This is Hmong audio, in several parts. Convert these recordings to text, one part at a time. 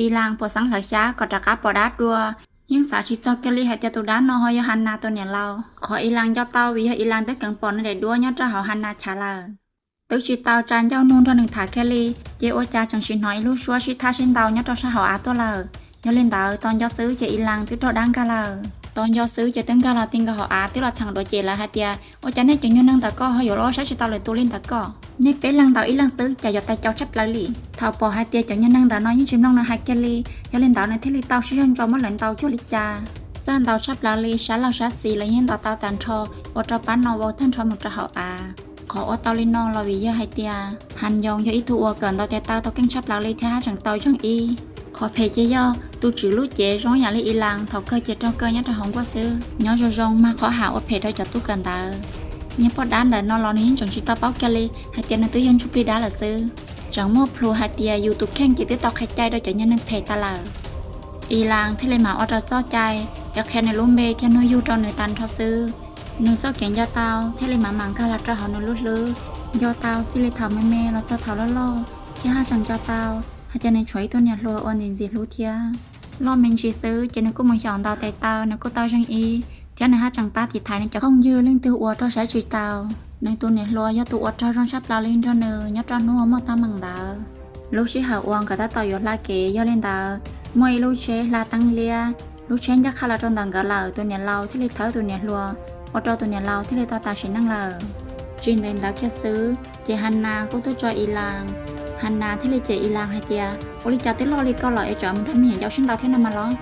Ilas puas xeeb hlawv xyab kom rov qab pom dab dua, yeej xav tsis txog kiag li hais tias tus dab no ho yog Hana tus niam laus. Qhov Ilas nco tau vim yog Ilas twb kheev pom nws daim duab nyob rau hauv Hana chav lawm. Twb tsis tau tsa ncauj nug nrog nws tham kiag li, ces ua cas tseem sim hnov ib lub suab sib thab sib ntaus nyob rau sab hauv av tuaj lawm. Yog li ntawd tos nco xwb ces Ilas twb raug dab nkag lawm. Tos nco xwb ces twb nkag los ti nkaus hauv av twb los txheem duav ces lawv hais tias, ua cas nej cov nyuag neeg ntawm koj ho yuav luag saib tsis tau lwm tus li ntawd ko? Nej peb leeg ntaus ib leeg xwb cas yuav tais caus tshaj plaws li. Thaum pom hais tias cov nyuag neeg ntawm no yeej tsis mloog nws hais kiag li, yog li ntawd nws thiaj li tau sib zog ntso muab lawv ntaus cuag li cas. Txawj ntaus tshaj plaws li, sab laug sab xis lawv yeej ntaus tau tag nrho, ua rau pab no vau tag nrho mus rau hauv av. Qhov ua tau li no los vim yog hais tias Has Yoos yog ib tug uas kawm ntaus tes taw tau keej tshaj plaws li thiab haj tseem tau zeeg ib. Qhov phem ces yog tus tswv lub cev zoo yam li Ilas thaum kawg ces raug kaw nyob rau hauv nkuaj xwb, nyob zoo zoo mag qhov ham ua phem rau cov tub kawm ntawv. Niag poj dab ntawm no los nws yeej tseem tsis tau paub kiag li hais tias nws twb yog ntsuj plig dab lawm xwb. Tseem muaj plhus hais tias yus tus kheej ces twb tau qhia cai rau cov nyuag neeg phem tas lawm. Ilas thiaj li mam ua rau txoj cai, yog qhia nws lub npe thiab hnub yug rau nws tag nrho xwb. Nws txoj kev nco tau thiaj li mam mam nkag los rau hauv nws lub hlwb, nco tau txij li thaum me me los txog thaum loj loj, thiab haj tseem nco tau hais tias nws tshuav ib tug niam hluas uas ntxim ntxim hlub thiab. Loj me ntsis xwb ces nws kuj mus xyaum ntaus tes taw, nws kuj tau zeeg ib, thiab nws haj tseem pab tiv thaiv nws cov phooj ywg leej twg uas raug saib tsis taus. Nws tus niam hluas yog tus uas raug zoo tshaj plaws li nrog nws nyob rau hnub uas muaj teeb meem ntawd. Lub sij hawm uas nkawd tab tom yuav hla kev, yog li ntawd muaj ib lub tsheb hla teeb liab, lub tsheb ncaj qha los rau ntawm nkawd lawm, tus niam laus thiaj li thawb tus niam hluas, ua rau tus niam laus thiaj li tau tas sim neej lawm. Tsis ntev ntawd kiag xwb ces Has Nas kuj tuaj tso Ilas. Has Nas thiaj li cem Ilas hais tias, ua li cas twb loj li koj lawm es tseem mus nrog me nyuam yaus sib ntaus thiab no mas los?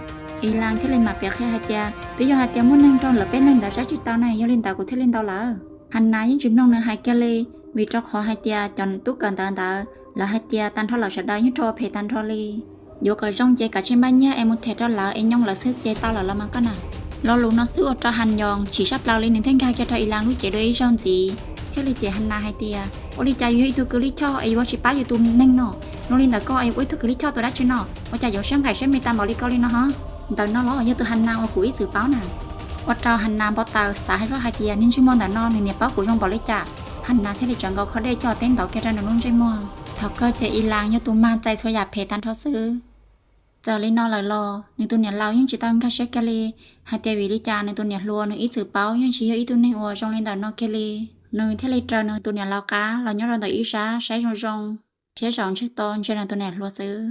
Ilas thiaj li mam piav qhia hais tias, twb yog hais tias muaj neeg raug lawv peb leeg ntawd saib tsis tau ne, yog li ntawd kuv thiaj li ntaus lawm. Has Nas yeej tsis mloog nws hais kiag li, vim rau qhov hais tias cov tub kawm ntawv ntawd lawv hais tias tag nrho lawm sawv daws yeej raug ua phem tag nrho li. Yuav kom zoo ces kav tsij npaj nyiaj es mus them rau lawv es nyoo lawv xwb ces tau lawm los mas koj na. Lo lus no xwb ua rau Has Yoos chim tshaj plaws li, nws thiaj nkag kiag rau Ilas lub cev dua ib zaug ntxiv, thiaj li cem Has Nas hais tias, ua li cas yus yog ib tug kws lij choj es yuav tsis pab yus tus neeg no? Zoo li ntawm koj es ua ib tug kws lij choj tua dab tsi no? Ua cas yuav siab nqaim siab me tas npaum li koj li no ho? Ntawm no los yog tus Has Nas uas kuv ib txwm paub na. Ua rau Has Nas npau taws xav hais zoj hais tias niag ntsej muag ntawm no nws niam paub kuv zoo npaum li cas. Has Nas thiaj li tsawv nkaus khob dej coj teb ntaus kiag rau nws lub ntsej muag. Thaum kawg ces Ilas yog tus mag txais txhua yam phem tag nrho xwb. Txawm li no lawm los nws tus niam laus yeej tsis tau nkag siab kiag li, hais tias vim li cas nws tus niam hluas nws ib txwm paub yeej tsis yog ib tug neeg uas zoo li ntawm no kiag li. Nws thiaj li raws nws tus niam laus qab los nyob rau ntawm ib sab saib zoo zoo, thiab zaum ntseg to ntsia nws tus niam hluas xwb.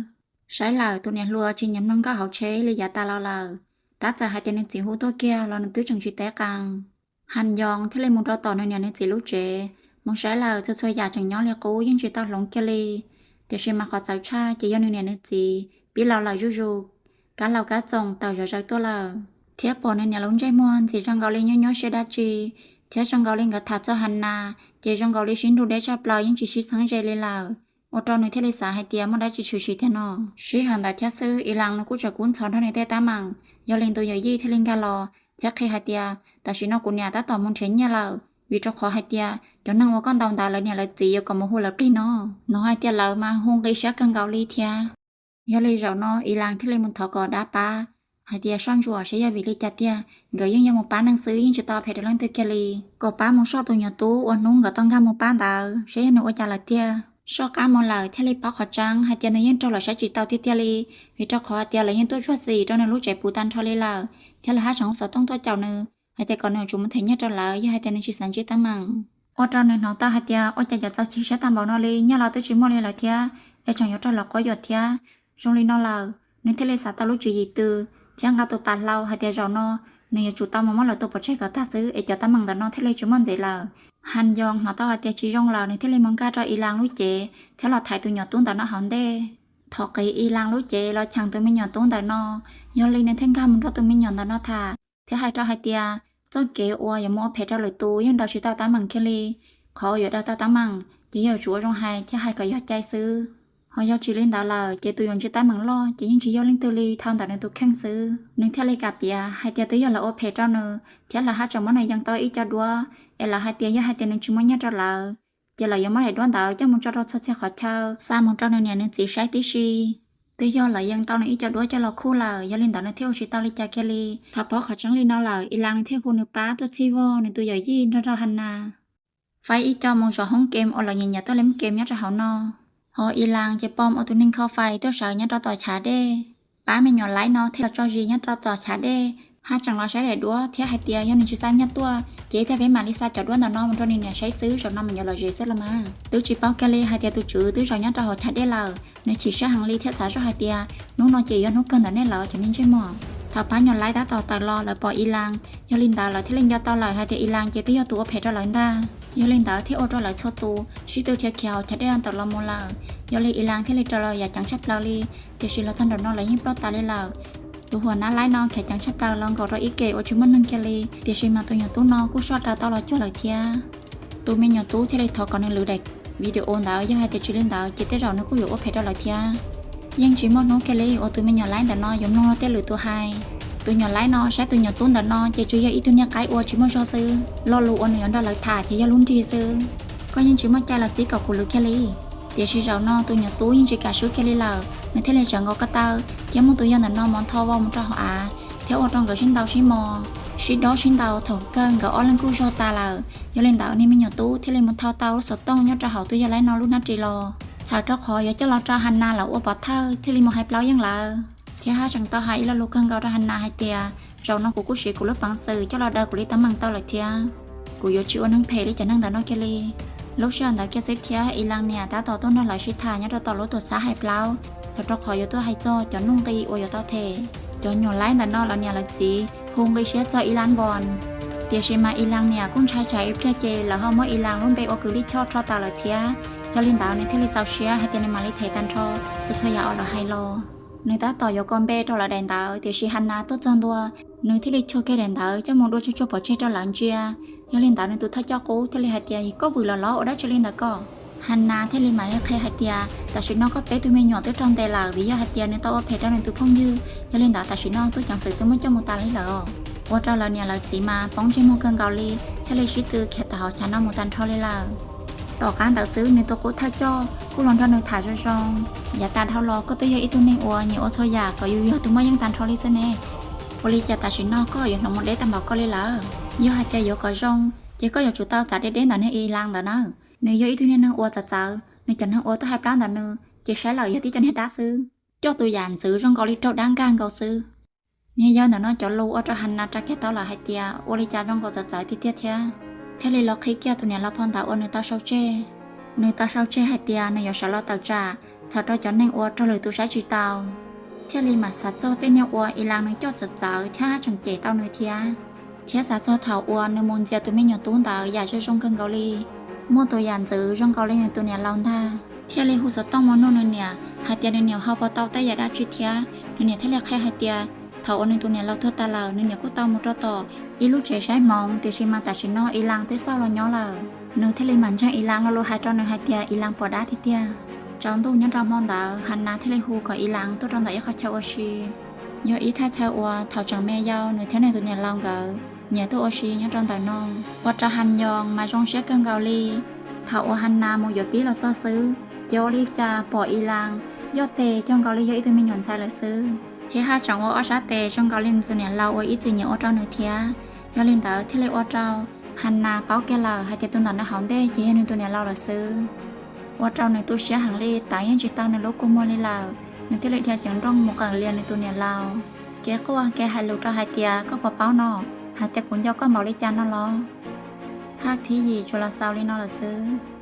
Saib lawm tus niam hluas tsis nyiam mloog nkauj hauv tsheb li yav tas los lawm, tab txawm hais tias nws txiv hu tuaj kiag los nws twb tseem tsis teb qees. Has Yoos thiaj li mus rau tom nws niam nws txiv lub tsev, mus saib lawm txhua txhua yam tseem nyob li qub yeej tsis tau hloov kiag li. Tiam sis mas qhov txawv tshaj ces yog nws niam nws txiv pib laus lawm zuj zus, kab laus kab txoos tawm zom zaws tuaj lawm, thiab pom nws niam lub ntsej muag ntxim zoo nkaus li nyuaj nyuaj siab dab tsi, thiab zoo nkaus li nkawd tham txog Has Nas ces zoo nkaus li sib nrug deb tshaj plaws yeej tsis sib txheeb ze li lawm, ua rau nws thiaj li xav hais tias muaj dab tsi tshwm sim tiag no. Sij hawm ntawd thiab xwb Ilas nws kuj tseem kub ntxhov nrog nws tej teeb meem, yog li nws tus yawm yij thiaj li nkag los thiab qhia hais tias tam sim no kuv niam tab tom mus nrhiav nyiaj lawm, vim rau qhov hais tias cov neeg uas koj ntaus ntawd lawv niam lawv txiv yuav kom mus hu lawv plig no. Hnov hais tias lawv mas hu nqi siab kawg nkaus li thiab. Yog li zaum no Ilas thiaj li mus thov kom dab pab hais tias soj ntsuam saib yog vim li cas tiag, nkawd yeej yog mus pab neeg xwb yeej tsis tau phem rau leej twg kiag li, kom pab mus soj tus nyuam tub uas hnub nkawd tau nkag mus pab ntawd saib yog nws ua cas lawm tiag. Soj qab mus lawm thiaj li paub qhov tseeb hais tias nws yeej raug lawv saib tsis tau tiag tiag li, vim rau qhov hais tias lawv yeej tuaj tsuag xim rau nws lub tsev puv tag nrho li lawm, thiab lawv haj tseem hu xov tooj tuaj caum nws hais tias kom nws tsum mus them nyiaj rau lawv yog hais tias nws tsis xav ntsib teeb meem. Ua rau nws hnov tau hais tias ua cas cov txaus chim siab tag npaum no li, nyiaj los twb tsis muaj li lawm thiab, es tseem yuav raug lawv quab yuam thiab. Zoo li no lawm nws thiaj li xav tau lub tswv yim twg thiab nqa tus pas hlau hais tias zaum no nws yuav tsum tau mus muab lawv tua pov tseg kom tag xwb es cov teeb meem ntawm no thiaj li tsis muaj ntxiv lawm. Has Yoos hnov tau hais tias tsis zoo lawm nws thiaj li mus nkag rau Ilas lub cev thiab los thaiv tus nyuam tub ntawm no hauv ntej. Thov qiv Ilas lub cev los cheem tus me nyuam tub ntawm no, yog li nws thiaj nkag mus nrog tus me nyuam ntawm no tham thiab hais rau hais tias txoj kev uas yuav mus ua phem rau lwm tus yeej daws tsis tau teeb meem kiag li. Qhov uas yuav daws tau teeb meem ces yog yuav tsum ua zoo hais thiab hais kom yog cai xwb. Ho yog tsis li ntawd lawm ces tus yuav ntsib teeb meem loj ces yeej tsis yog leej twg li dhau ntawm nws tus kheej xwb. Nws thiaj li kam piav hais tias twb yog lawv ua phem rau nws thiab lawv haj tseem muab nws yees tau ib co duab, es lawv hais tias yog hais tias nws tsis muab nyiaj rau lawv ces lawv yuav muab daim duab ntawd coj mus tso rau txhua txhia qhov chaw xa mus rau nws niam nws txiv saib tib si. Twb yog lawv yees tau nws ib co duab coj los khuj lawm, yog li ntawd nws thiaj ua tsis tau li cas kiag li. Thaum paub qhov tseeb li no lawm, Ilas nws thiaj hu nws pab tuaj txhij vog nws tus yawm yij nrog rau Has Nas faib ib co mus zov hoob kem uas lawv nyiam nyiam tuaj li hoob kem nyob rau hauv no. Ho Ilas ces pom ua tus neeg kho fais tuaj sawv nyob rau tom chav dej. Pab me nyuam laib no thiaj los tso zis nyob rau tom chav dej, haj tseem los saib daim duab thiab hais tias yog nws tsis xa nyiaj tuaj ces ib pliag peb mam li xa cov duab ntawm no mus rau nws niam saib xwb, zaum no mas yuav lom zem xwb los mas. Twb tsis paub kiag li hais tias tus tswv twb zaum nyob rau hauv chav dej lawm, nws chim siab heev li thiab xav zoj hais tias hnub no ces yog hnub kawg ntawm nej lawm cov neeg ntsej muag. Thaum pab nyuam laib tab tom tawm los lawv pom Ilas, yog li ntawd lawv thiaj li nco tau lawm hais tias Ilas ces twb yog tus ua phem rau lawv ntag. Yog li ntawd thiaj ua rau lawv txhua tus sib tw dhia khiav hauv chav dej no tawm los mus lawm. Yog li Ilas thiaj li raws los yam ceev tshaj plaws li, tiam sis los txog nram no lawv yeej ploj tas li lawm. Tus huam nab laib no khiav ceev tshaj plaws los nkaum rau ib ke uas tsis muaj neeg kiag li, tiam sis mas tus nyuam tub no kuj soj raws tau los cuag lawm thiab. Tus me nyuam tub thiaj li thov kom nws lwm daim video ntawd, yog hais tias tsis li ntawd ces tej zaum nws kuj yuav ua phem rau lawv thiab. Yeej tsis muaj hnub kiag li uas tus me nyuam laib ntawm no yuav mloog tej lwm tus hais. Tus nyuam laib no saib tus nyuam tub ntawm no ces tsuas yog ib tug niag qaib ua tsis muaj zog xwb, lo lus uas nws yuav nrog lawv tham ces yog lub nrig xwb. Koj yeej tsis muaj cai los txib kom kuv lwm kiag li. Tiam sis zaum no tus nyuam tub yeej tsis kam swb kiag li lawm, nws thiaj li tsaws nkaus ko taw thiab muab tus yawg ntawm no mos ntho vau mus rau hauv av, thiab ua rau nkawd sib ntaus sib mos, sib dob sib ntaus thaum kawg nkawd ob leeg kuj zog tas lawm. Yog li ntawd niag me nyuam tub thiaj li mus thau tau lub xov tooj nyob rau hauv tus yawg laib no lub hnab ris los, txhawm rau qhov yuav coj los rau Hana lawv ua pov thawj thiaj li mus hais plaub yeej lawv. Thiab haj tseem tau hais ib lo lus kawg nkaus rau Hana hais tias, zaum no kuv kuj siv kuv lub peev xwm coj los daws kuv li teeb meem tau lawm thiab. Kuv yuav tsis ua neeg phem li cov neeg ntawm no kiag li. Lub sij hawm ntawd kiag xwb thiab Ilas niam tab tom tuaj nrog lawv sib tham nyob rau tom lub tuam txhab hais plaub, txhawm rau qhov yuav tuaj hais txog cov nuj nqi uas yuav tau them. Cov nyuam laib ntawm no lawv niam lawv txiv hu nqi siab txog Ilas Npos, tiam sis mas Ilas niam kuj ntshai tsam ib pliag ces lawv ho muab Ilas lub npe ua kws lij choj rho tas lawm thiab. Yog li ntawd nws thiaj li txaus siab hais tias nws mam li them tag nrho txhua txhua yam uas lawv hais los. Nws tab tom yuav kos npe rau lawv daim ntawv, tiam sis Hana tuaj txog ntua, nws thiaj li chuag kiag daim ntawv coj mus dua tsuag tsuag pov tseg rau lawv ntsia. Yog li ntawd nws tus thawj coj qub thiaj li hais tias, koj vwm los los ua dab tsi li ntawd koj? Hana thiaj li mam li qhia hais tias, tam sim no koj peb tug me nyuam twb raug ntes lawm vim yog hais tias nws tau ua phem rau nws tus phooj ywg. Yog li ntawd tam sim no tub ceev xwm twb muab coj mus tas li lawm os. Ua rau lawv niam lawv txiv mas poob ntsej muag kawg nkaus li, thiaj li sib tw khiav tawm hauv chav no mus tag nrho li lawm. Tom qab ntawd xwb nws tus qub thawj coj kuj los nrog nws tham zoo zoo. Yav tas dhau los koj twb yog ib tug neeg uas nyiam ua txhua yam kom yus yog tus muaj yeej tag nrho li xwb ne. Ua li cas tam sim no koj yuav hloov mus deb tag npaum koj li lawm? Yog hais tias yuav kom zoo, ces koj yuav tsum tau txav deb deb ntawm niag Ilas ntawd na. Nws yog ib tug niag neeg uas txawv txawv, nws cov neeg uas tuaj hais plab ntawm nws ces saib lawm yog tib co niag dab xwb, coj tus yam ntxwv zoo nkaus li raug dab nkag nkaus xwb. Niag yawg ntawm no cov lus ua rau Hana rov kiag tau lawm hais tias ua li cas zoo nkaus txawv txawv tiag tiag thiab. Thiaj li los qhib kiag tus niam laus phau ntawv uas nws tau sau tseg. Nws tau sau tseg hais tias nws yuav sawv los tawm tsam, txhawm rau cov neeg uas raug lwm tus saib tsis taus. Thiaj li mam xav txog tej niag uas Ilas nws coj txawv txawv thiab tseem cem tau nws thiab. Thiab xav txog thaum uas nws mus ntxias tus me nyuam tub ntawd yam zoo zoo kawg nkaus li, muaj tus yam ntxwv zoo nkaus li nws tus niam laus ntag, thiaj li hu xov tooj mus nug nws niam hais tias nws niam ho puas tau tej yam dab tsi thiab. Nws niam thiaj li qhia hais tias thaum uas nws tus niam laus tuag tas lawm nws niam kuj tau mus rau tom ib lub tsev saib hmoov, tiam sis mas tam sim no Ilas twb xauj los nyob lawm. Nws thiaj li mam ntseeg Ilas lo lus hais rau nws hais tias Ilas puas dab tiag tiag. Tsaus ntuj nyob rau hmo ntawd Hana thiaj li hu kom Ilas tuaj rau ntawm ib qhov chaw ua si. Yog ib thaj chaw uas thaum tseem me yau nws thiab nws tus niam laus nkawd nyiam tuaj ua si nyob rau ntawm no, ua rau Hana mas zoo siab kawg nkaus li. Thaum uas Hana mus yuav pib los txog xwb, ces ua li cas pom Ilas yoj tes coj nkaus li yog ib tug me nyuam ntxhais lawm xwb, thiab haj tseem ua ob sab tes zoo nkaus li nws tus niam laus uas ib txwm nyiam ua rau nws thiab. Yog li ntawd thiaj li ua rau Hana paub kiag lawm hais tias tus ntawm nws hauv ntej ces yog nws tus niam laus lawm xwb. Ua rau nws tu siab heev li, tawv yeej tsis tau nws lub kua muag li lawm, nws thiaj li dhia ceev nrooj mus qeem lias nws tus niam laus. Kev quaj kev hais lus rau hais tias koj puas paub no, hais tias kuv nco koj npaum li cas no los? Haj thib yim tsuas los xaus li no lawm xwb.